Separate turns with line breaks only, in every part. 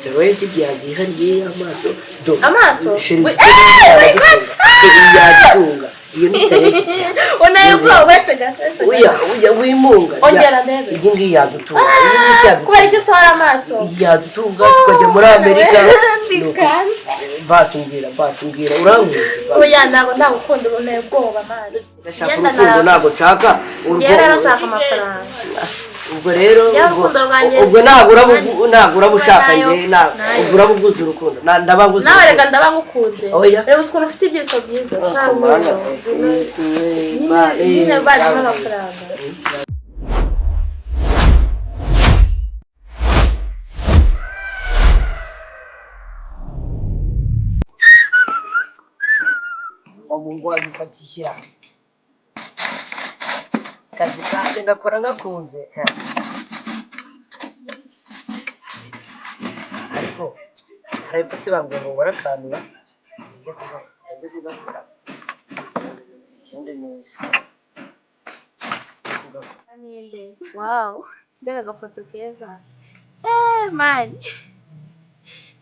Mfite royalty yanjye yihariye y'amaso do.
Amaso?
Chéri, mfite
Eh,
yadutunga. Yadutunga. Iyo ni talent.
Unaye ubwoba, uretse gato, uretse gato.
Oya, oya, wimunga.
Ongera ndebe.
Iyi ngiyi yadutunga. Iyi ngiyi si yadutunga.
Kubera icyo usohora amaso?
Iyi yadutunga tukajya muri Amerika.
Ndikanze.
Basi mbwira, basi mbwira, urankunze basi.
Oya, ntabwo ndagukunda, ubu ubwoba, man.
Ndashaka urukundo, ntabwo nshaka urwo.
Njyewe rero nshaka amafaranga.
Ubwo rero
Njyewe
ubwo
urukundo rwanjye
ubwo ntabwo uraba ushaka
Nayo,
njye
nayo.
ubwo uraba uguze urukundo, ndaba nguze
Nawe reka
urukundo.
ndaba ngukunze.
Oya.
Reba ukuntu ufite ibyiso byiza.
Oh,
Shaka
komana,
urukundo.
Yesu we,
Nyine nyine bazi n'amafaranga.
Ubu wabifatishira akazi kanjye ngakora ngakunze, ariko harepfo se bambwira ngo barakanura ndetse gakora ikindi neza.
Ninde? Wow, mbega agafoto keza. Eh, man.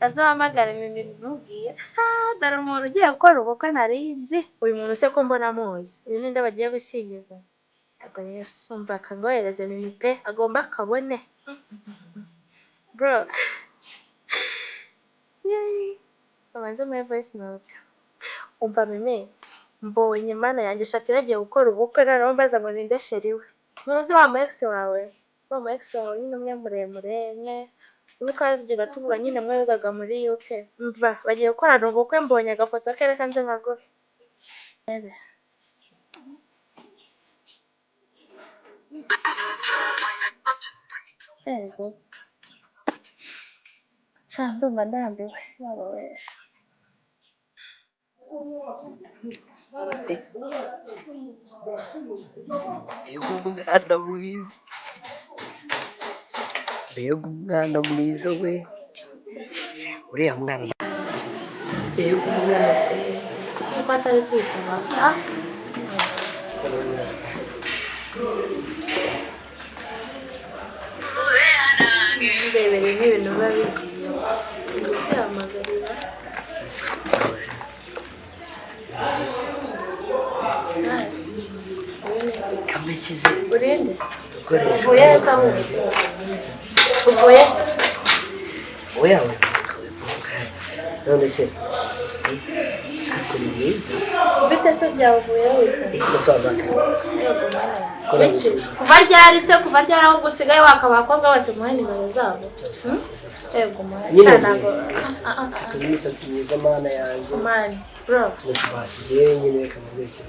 Azahamagara ibintu bimubwira. Ah, dore umuntu ugiye gukora ubukwe nari nzi. Uyu muntu se ko mbona amuzi? Uyu ninde bagiye gushyingirwa? Yego Yesu, umva akangohereze Mimi pe, agomba akabone. Bro. Yay. Babanze muhe voice note. Umva Mimi, mbonye Mana yanjye, Shakira agiye gukora ubukwe, noneho mbaza ngo ninde chéri we. Ntuzi wa mu ex wawe? Wa mu ex wawe nyine, umwe muremure, umwe umwe twajyaga tuvuga nyine, umwe wigaga muri UK. Mva, bagiye gukorana ubukwe, mbonye agafoto ke, reka nze nkaguhe. Rebe. Yego. Sha, ndumva ndambiwe. Baba we.
Mbega umwana mwiza, mbega umwana mwiza we, uriya mwana, mbega umwana.
Si uko atari kwitaba. Ah,
Asa n'umwana.
Ndebere nk'ibintu biba bigiye. Ndi kwihamagarira. Nawe. Uyu ni nde?
Kameshyize.
Urinde?
Udukoresho.
Uvuye he se ahubwo? Uvuye?
Oya, we, none se ariko ni mwiza.
Bite se byawe, uvuye witwa?
Musaza.
Yego mwana. Biki? Kuva ryari se? Kuva ryari ahubwo usigaye waka abakobwa bose muhe nimero zabo? Yego mwana.
Nyine.
Cya ntabwo. Ah, ah, ah.
Ufite n'imisatsi myiza, mana yanjye.
Man, bro.
Gusa basi njyewe nyine reka mubwire.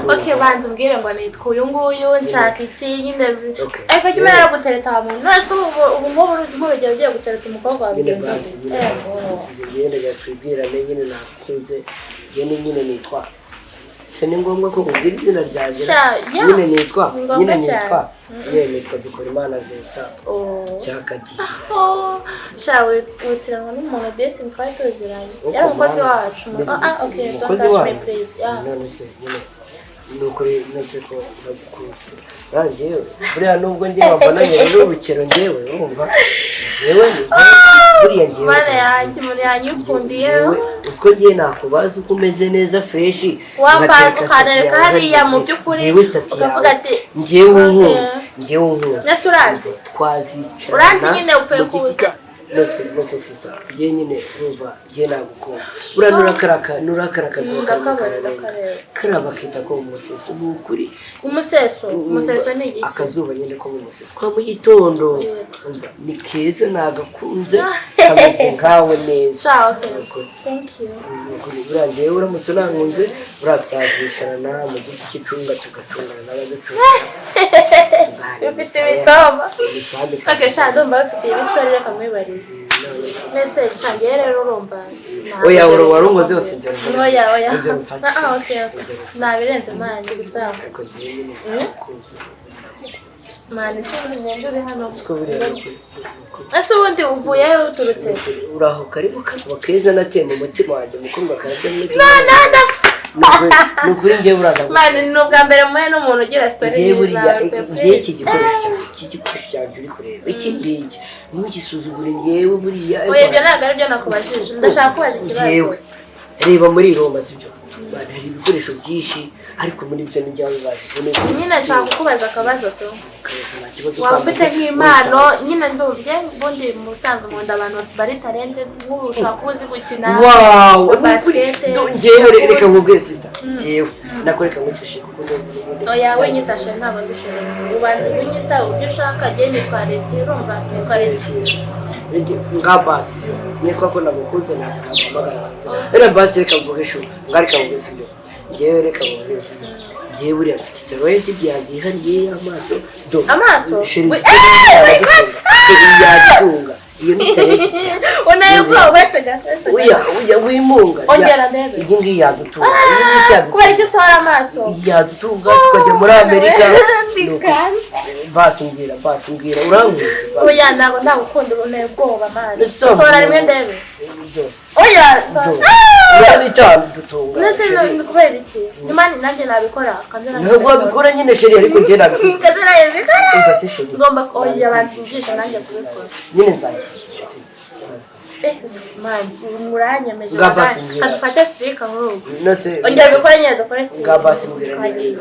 Okay, banza umbwire ngo nitwa uyu nguyu, nshaka iki nyine.
Okay.
Ariko jya umenya gutereta aha muntu. None se ubu nk'ubu nk'urugero ugiye gutereta umukobwa
Nyine
wabigenza
basi
gute?
nyine basi sibyo, ngenda twibwirane nyine, nakunze njyewe nyine nitwa, se ni ngombwa ko nkubwira izina ryanjye?
Sha, yeah.
Nyine nitwa
Ni ngombwa
nyine
cyane.
nitwa nyine nitwa Bikorimana Vincent
Oh.
Cyakadiye.
Oh, sha, witiranwa n'umuntu desi twari tuziranye. Yari umukozi wacu. Ah, ah, okay, don't
Umukozi
touch me,
wanyu?
please. Yeah.
None se nyine ni ukuri, none ko nagukunze njyewe, buriya nubwo njyewe mbonanye n'urukero, njyewe urumva njyewe ni buriya njyewe
Mana yanjye, umuntu yanyikundiye.
Njyewe uziko ngiye nakubaza uko umeze neza fresh.
Wambaza ukanereka hariya mu by'ukuri,
njyewe status
ukavuga
yawe
ati,
njyewe unkunze,
Okay.
njyewe unkunze
Nese uranzi?
Twazicarana
Uranzi nyine, upfuye
mu giti
kuza.
Nose sister, njyewe nyine urumva njyewe nagukunze, buriya nurakara akazuba karimo
Ndakareba,
kararenga.
Ndakareba.
Kariya bakita ko mu museso, ni ukuri.
Umuseso, umuseso ni igiki?
Akazuba nyine ko mu museso kwa mu gitondo.
Yego.
Umva, ni keza, nagakunze, kameze nkawe neza.
Sha, okay.
Ni ukuri.
Thank you.
Ni ukuri, buriya njyewe uramutse unankunze, buriya twazicarana mu giti cy'icunga, tugacungana n'abaducunga.
Bifite ibitoma.
Imisambi.
Okay, sha, ndumva bafite ibisitori, reka mwibarize. Nese nshya rero urumva
Oya, wari unkoze hose, njya mfate.
Oya, oya.
Njya mfate.
Ah, ah, okay, okay.
Njya mfate.
Nabirenze, man, gusa.
Ariko njyewe nyine nagukunze.
Man, ese ubundi ngende uri hano?
Siko buriya ni ukuri, ni ukuri.
Ese ubundi uvuye he, uturutse?
Uraho, karibu karibu keza, nateye mu mutima wanjye mukundwa, karabyo mu mutima.
No, no, no.
Ni ukuri njyewe uraza.
Man, ni ubwa mbere muhe n'umuntu ugira story
Ngewe
nziza
buriya
pe,
ngewe iki
please.
gikoresho cyanjye, iki gikoresho cyanjye uri kureba iki ngiki, ntugisuzugure. Ngewe buriya
Oya, ibyo ntabwo ari byo nakubajije. Ndashaka kubaza ikibazo.
Ngewe reba muri Roma, sibyo? Bana, hari ibikoresho byinshi, ariko muri byo nijya wabibajije ni ukuri.
Nyine nshaka kukubaza akabazo tu.
Akabazo, nta kibazo.
Waba ufite
Kambaze,
nk'impano
wese.
Nyine ndumvye ubundi mu busanzwe nkunda abantu bari talented, nk'ubu ushobora kuba uzi gukina
Wow.
basket.
Ngewe reka nkubwire, sister, ngewe nakoreka nkutishe kuko n'ubundi
Oya, we nyitashe, ntabwo ndishobora. Ubanza ujye unyita ibyo ushaka. Njye nitwa Leti, urumva? Nitwa Leti.
Nga basi nitwa ko nagukunze, ntabwo naguhamagara. Rero basi reka mvuge shu, nga reka mvuge, sibyo? Ngewe reka mvuge, sibyo? Ngewe buriya mfite talent yanjye yihariye y'amaso do.
Amaso?
Chéri, mfite
Eh,
yadutunga, yadutunga, iyo ni talent.
Unaye ubwoba, uretse gato, uretse gato.
Oya, oya, wimunga.
Ongera ndebe.
Iyi ngiyi yadutunga, iyi ngiyi si yadutunga.
Kubera icyo usohora amaso?
Yadutunga tukajya muri Amerika.
Ndikanze.
Basi mbwira, basi mbwira, urankunze basi.
Oya, ntabwo ndagukunda, unteye ubwoba, man.
Ese
Sohora rimwe ndebe. Oya, sohora.
Urabita dutunga.
Mbese ni kubera iki nyuma nanjye nabikora kandi?
Ntabwo wabikora nyine, chéri, ariko njye nabikora.
Kandi nanjye nabikora.
Umva se, chéri.
Ngomba, oya, banza unyigishe nanjye kubikora.
Nyine nzajya.
Eh, man, muranyemeje.
Nga basi mbwira.
Kadufate streak ahubwo.
Nose
Ongera ubikore nyine, dukore streak.
Nga basi mbwira.
Twagiye.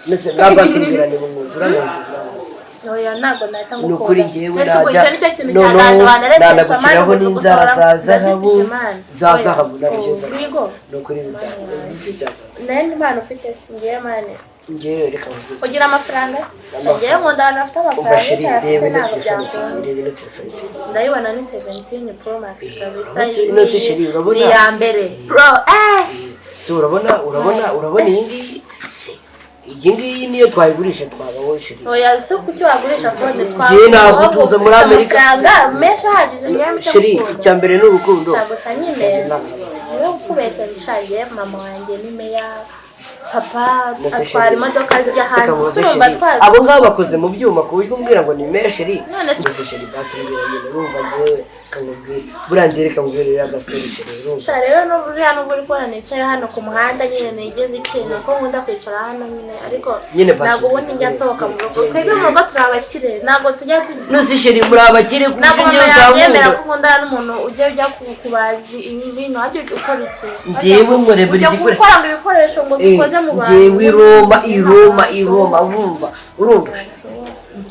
Nose nga basi mbwira niba unkunze, urankunze, urankunze?
Oya, ntabwo nahita
Ni
ngukunda.
ukuri njyewe
Ese ubwo
najya
icyo nicyo kintu
noneho
cyaganza wanaretesha, man?
nanagushyiraho n'inzara za zahabu,
Ndazifite, man.
za
Oya.
zahabu nagushyira.
Wigo.
Ni ukuri byaza, si byaza.
Nayo impano ufite si ngewe, man.
Njyewe reka mvuze.
Ugira amafaranga se?
Amafaranga.
Ngewe nkunda abantu bafite
Umva
amafaranga.
chéri,
Iyo
reba
utayafite
ino
ntabwo
telefone mfite.
byakunda.
Reba ino telefone mfite.
Ndayibona, ni 17 Pro Max kabisa.
Ino si chéri, urabona?
Ni iya mbere pro, eh.
Si urabona, urabona, urabona iyi ngiyi? Si iyi ngiyi niyo twayigurisha twabaho, chéri.
Oya, si kuki wagurisha phone?
Ngewe nagutuza muri Amerika.
Amafaranga menshi ahagije, ngewe mpita
Chéri,
ngukunda.
icya mbere ni urukundo.
Sha, gusa nyine niwe ukubeshya bishaje. Mama wanjye ni meya, papa atwara imodoka zijya hanze. Urumva twazi.
Abo ngabo bakoze mu byuma ku buryo umbwira ngo ni meya, chéri?
None se-
Mbese chéri, basi mbwira nyine, urumva ngewe kamubwira buriya ngewe reka mubwire ririya gasitori, chéri, urumva?
Sha, rero n'uburiya nubwo uri kubona nicaye hano ku muhanda nyine, nigeze ikintu ko nkunda kwicara hano nyine, ariko
Nyine basi
ntabwo ubundi njya nsohoka mu rugo. Twebwe mu rugo turi abakire, ntabwo tujya
Nose chéri, muri abakire ku
ntabwo
buryo
mama
ngewe
yabyemera
utankunda?
ko nkundana n'umuntu ujya kubaza ibintu. Wajya ukora iki?
Njyewe nkore buri
Ujya
gikoresho.
gukora ngo ibikoresho ngo bikoze mu bantu.
Njyewe i Roma, i Roma, i Roma, urumva, urumva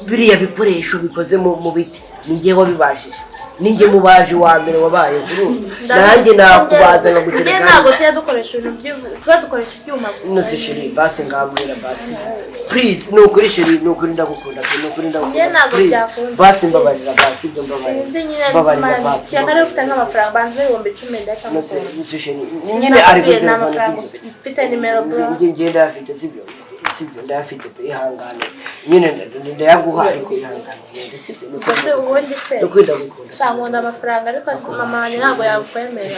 biriya bikoresho bikoze mu biti ni njye wabibajije, ni njye mubaji wa mbere wabaye, urumva? Nanjye nakubaza
Njye
nkagutereka.
ntabwo tujya dukoresha ibintu tuba dukoresha ibyuma gusa.
Nose chéri, basi ngambwira basi, please. Ni ukuri chéri, ni ukuri ndagukunda pe, ni ukuri
Njye
ndagukunda.
ntabwo
Please,
byakunda.
basi mbabarira, basi ibyo mbabarira.
Sinzi nyine.
Mbabarira
Man,
basi.
kereka niba ufite nk'amafaranga, banza 10,000 ndahita
Nose
mukunda.
nose chéri, nyine ari kuri
Sinakubwiye, nta
telefone.
mafaranga
Sibyo?
ufite nimero, bro.
Njye ndayafite, sibyo? Sibyo, ndayafite pe, ihangane nyine, ndayaguha ariko ihangane ngende, sibyo? Ni ukuri
Ubwo se ubundi se
Ni ukuri ndagukunda.
Sha, nkunda amafaranga, ariko mama wanjye ntabwo yakwemera.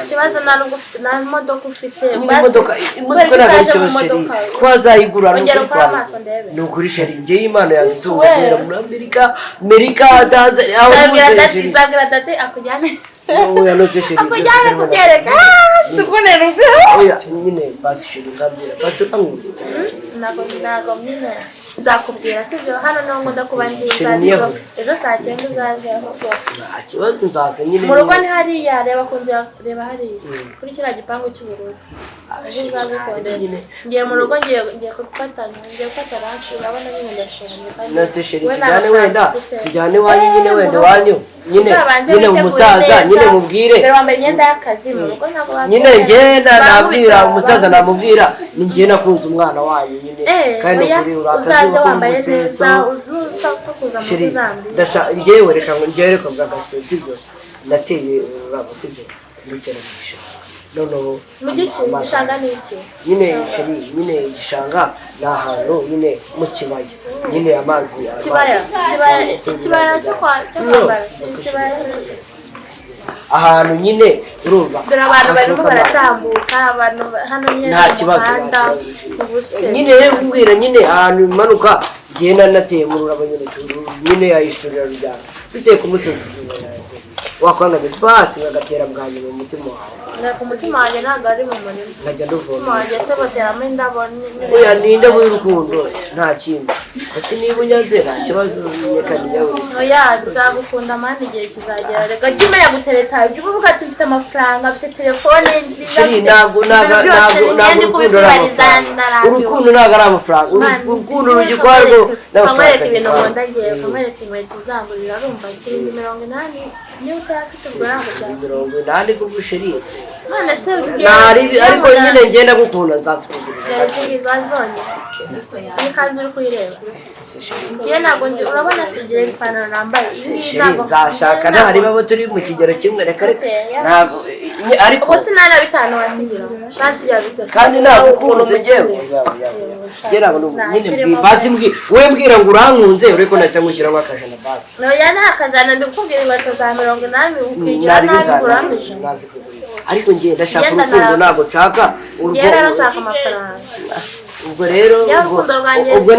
Ikibazo nta nubwo ufite, nta modoka ufite.
Nyine
Basi,
imodoka,
kubera
imodoka
ko
ntabwo ari
utaje mu
ikibazo, chéri.
modoka.
Twazayigura, ni
Ongera
ukuri
ukore amaso
twayigura.
ndebe.
Ni ukuri chéri, njyewe impano yadutunga
Swear.
guhera muri Amerika, Amerika, Tanzania, aho
Nzabwira
hose,
daddy,
chéri.
nzabwira daddy akujyane.
Oya, nose chéri,
Akujyane
byose
kubyereka. Tukubonera ubwo.
Oya nyine, basi chéri, ngambwira basi urankunze cyane.
Ntabwo nyine nzakubwira, sibyo? Hano niho nkunda kuba ndi.
Chéri,
Uzaze ejo.
niyo.
Ejo saa 9 uzaze ahubwo.
Nta kibazo, nzaza nyine.
Mu rugo ni hariya, reba ku nzu reba hariya kuri kiriya gipangu cy'ubururu. Ejo uzaze ukondera.
Nyine.
Ngiye mu rugo, ngiye gufata lunch, urabona nyine ndashonje kandi
Nose chéri,
we nta
tujyane
mafaranga
wenda
ufite.
tujyane iwanyu nyine,
Eh,
wenda
mu rugo.
iwanyu nyine.
Uzabanze
Nyine
witegure
umusaza
neza.
nyine mubwire.
Mbere wambaye imyenda y'akazi, mu rugo ntabwo
Nyine
babyemera.
ngenda nabwira
Bankubita,
umusaza,
bankubita.
namubwira ni njye nakunze umwana wanyu nyine.
Eh,
Kandi
oya,
ukuri
uzaze
urakazuba ko
wambaye
umuseso.
neza, ushaka kuza mu
Chéri,
rugo uzambwira.
ndashaka njyewe reka ngo njyewe reka mvuga agasito, sibyo? Nateye ururabo, sibyo? Ndugera mu gishanga noneho
Mu giki?
amazi-
Igishanga ni iki?
Nyine chéri, nyine igishanga ni ahantu nyine mu kibaya nyine amazi.
Kibaya, kibaya, kibaya cyo kwa cyo kwambara, kibaya.
Ahantu nyine urumva
Dore abantu barimo
hashoka amazi.
baratambuka, abantu hano nyine
Nta
mu
kibazo, nta
muhanda.
kibazo.
Ubuse
Nyine rero kumbwira nyine ahantu imanuka ngenda nateye mu rurabo nyine nyine yayishurira rujyana duteye ku musozi. Wakwanga basi nkagatera bwa nyuma mu mutima wawe.
Reka, umutima wanjye ntabwo ari mu murima.
Nkajya
Umutima
nduvomera.
wanjye se bateramo indabo
Oya, ni indabo y'urukundo, nta kindi. Ese niba unyanze, nta kibazo, reka niyahure.
Oya, nzagukunda mani, igihe kizagera. Reka, jya umenya gutereta, jya uvuga ati mfite amafaranga, mfite telefone nziza,
Chérie,
mfite
ntabwo ntabwo
ibintu byose,
ntabwo ntabwo
ngende
urukundo ari
kubizibariza,
amafaranga.
ndarambiwe.
Urukundo ntabwo ari amafaranga. Urukundo rugikwarwo n'amafaranga.
Kamwereka ibintu
Agikwarwo.
nkunda ngewe, kamwereka inkweto uzangurira, urumva 80,000, niba utayafite ubwo ntabwo byakunda.
80 kubwo, chérie?
None se
Ntari ariko nyine ngenda gukunda, nzazikugurira.
Dore izi ngizi, wazibonye? Iyi kanzu uri kuyireba?
Ese chérie,
Ngewe ntabwo ndi, urabona sigira ipantaro nambaye iyi ngiyi.
Chérie,
Ntabwo
nzashaka ntari babo turi mu kigero kimwe. Reka reka, ntabwo ariko
Ubwo sinari na bitanu wansigira, shansigira bitatu.
Kandi nagukunze njyewe. Oya, oya, oya. Njye ntabwo nyine basi we mbwira ngo urankunze, ureko nahita ngushyiramo akajana basi.
Oya, nta kajana, ndi kukubwira inkweto za 80, ukigira
Nari
nabi ngo urambije.
Nzazikugurira, ariko njye ndashaka
Ngenda
urukundo, ntabwo nshaka urwo.
Ngewe rero nshaka amafaranga.
Ubwo rero
Njyewe
ubwo
urukundo rwanjye
ubwo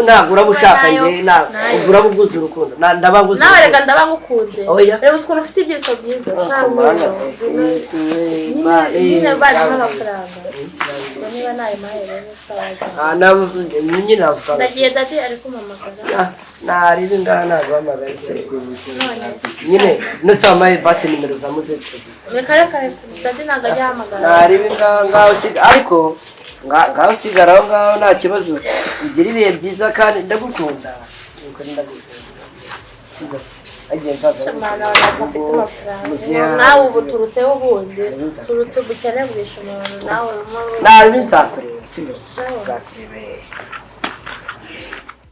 ntabwo uraba ushaka
Nayo,
njye ntabwo
nayo.
Ubwo uraba uguze urukundo. Ndaba nguze
Nawe reka,
urukundo.
ndaba ngukunze.
Oya.
Reba ukuntu ufite ibyiso byiza.
Oh, Mana, Yesu we,
Nyine bazimo amafaranga. Ubwo niba nayo mahere ni sawa.
Ah, nyine amafaranga.
Ndagiye, daddy ari kumpamagara.
Ah, naribi ngaha, ntabwo se
None
nyine nose wampaye basi nimero za muze tukazi.
Reka reka reka, daddy ntabwo ajya ahamagara.
Naribi ngaho, ngaho siga, ariko ngaho sigara aho ngaho, nta kibazo, ugira ibihe byiza kandi ndagukunda. Nuko ndagukunda, siga agiye nzaza.
Shamana, ntabwo afite amafaranga.
Muzehe.
Nawe ubu turutseho, ubundi turutse ubukene bwishe umuntu, nawe urimo.
Nabi, nzakureba, sibyo?
Sawa.
Nzakureba.